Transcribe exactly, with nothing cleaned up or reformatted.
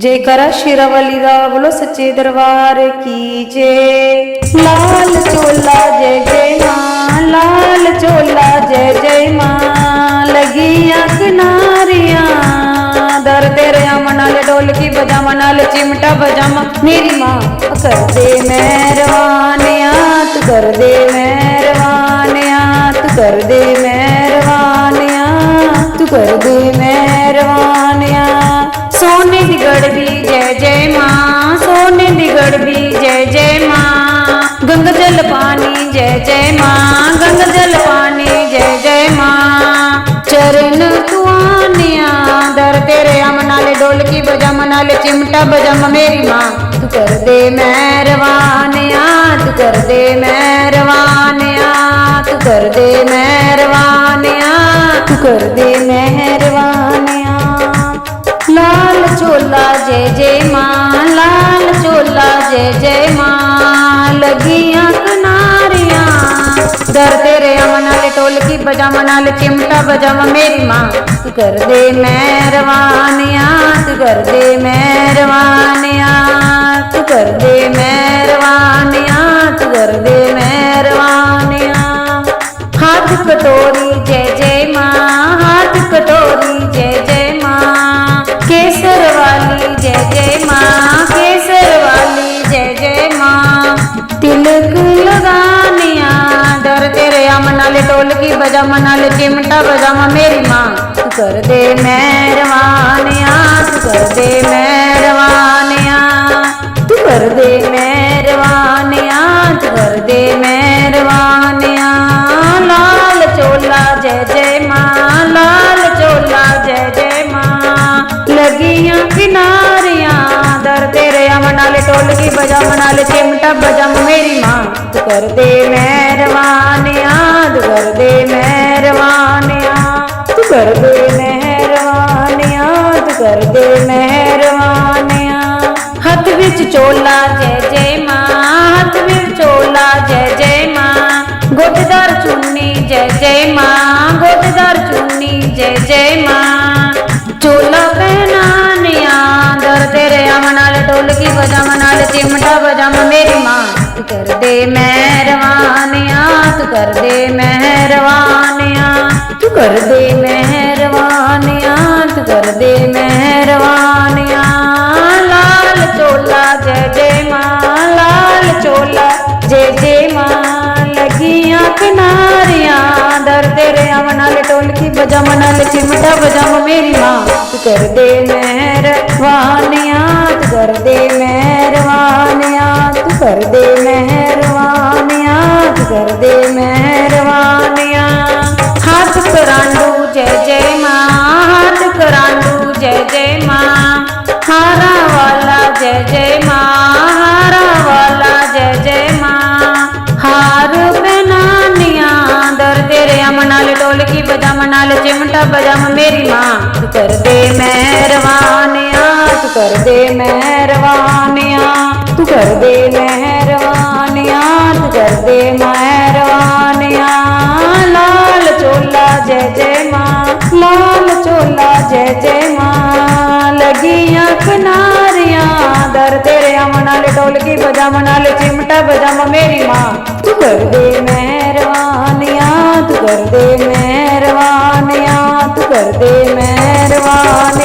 जयकारा शेरावाली दा, बोलो सच्चे दरबार की जय। लाल चोला जय जय माँ, लाल चोला जय जय माँ। लगियां किनारियां दर तेरे अमन नाल, ढोलकी बजावन नाल, चिमटा बजावन मेरी माँ। तू कर दे मेहरबानिया, तू कर दे मेहरबानिया, तू कर दे मेहरबानिया, तू कर दे मेहरबानिया। सोने दी गड़बी जय जय माँ, सोने दी गड़बी जय जय माँ। गंग जल पानी जय जय माँ, गंग जल पानी जय जय माँ। चरण तुआनिया दर तेरे अमन नाल, ढोलकी बजावन नाल, चिमटा बजावन मेरी माँ। तू कर दे मेहरबानिया, तू कर दे मेहरबानिया, तू कर दे मेहरबानिया, तू कर दे मेहरबानिया। लाल चोला जय जय माँ, लाल चोला जय जय माँ। लगियां किनारियां दर तेरे अमन नाल, ढोलकी बजावन नाल, चिमटा बजावन मेरी माँ। तू कर दे मेहरबानिया, तू कर दे मेहरबानिया, तू कर दे मेहरबानिया, तू कर दे मेहरबानिया। हाथ कटोरी जय जय माँ, हाथ कटोरी जय जय माँ। केसर वाली जय जय माँ, केसर वाली जय जय माँ। तिलक लगानिया दर तेरे अमन नाल, ढोलकी बजावन नाल, चिमटा बजावन मेरी माँ। तू कर दे मेहरबानिया, तू कर दे मेहरबानिया, तू कर दे मेहरबानिया, तू कर दे मेहरबानिया। लाल चोला जय जय माँ, लाल चोला जय जय माँ। लगियां किनारियां दर तेरे अमन नाल, ढोलकी बजावन नाल, चिमटा बजावन मेरी माँ। तू कर दे मेहरबानिया, तू कर दे मेहरबानिया, तू कर दे मेहरबानिया, तू कर दे मेहरबानिया। हथ विच चोला जय जय माँ, हथ विच चोला जय जय माँ। गोटेदार चुन्नी जय जय माँ, गोटेदार चुन्नी जय जय माँ। चोला पहनानिया दर तेरे अमन नाल, ढोलकी बजावन नाल, चिमटा बजावन मेरी माँ। तू कर दे मेहरबानिया, तू कर दे मेहरबानिया, तू कर दे मेहरबानिया, तू कर दे मेहरबानिया। लाल चोला जय जय माँ, लाल चोला जय जय माँ। लगियां किनारियां दर तेरे अमन नाल, ढोलकी बजावन नाल, चिमटा बजावन मेरी माँ। तू कर दे मेहरबानिया, तू कर दे मेहरबानिया, तू कर दे मेहरबानिया, तू कर दे मेहरबानिया। हाथ करांडू जय जय माँ, हाथ करांडू जय जय माँ। हारा वाला जय जय माँ, हारा वाला जय जय माँ। हार पहनानिया दर तेरे अमन नाल, ढोलकी बजावन नाल, चिमटा बजावन मेरी माँ। तू कर दे मेहरबानिया, तू कर दे मेहरबानिया, तू कर दे मेहरबानिया, तू कर दे मेहरबानिया। लाल चोला जय जय माँ, लाल चोला जय जय माँ। लगियां किनारियां दर तेरे अमन नाल, ढोलकी बजावन नाल, चिमटा बजावन मेरी माँ। तू कर दे मेहरबानिया, तू कर दे मेहरबानिया, तू कर दे मेहरबानिया।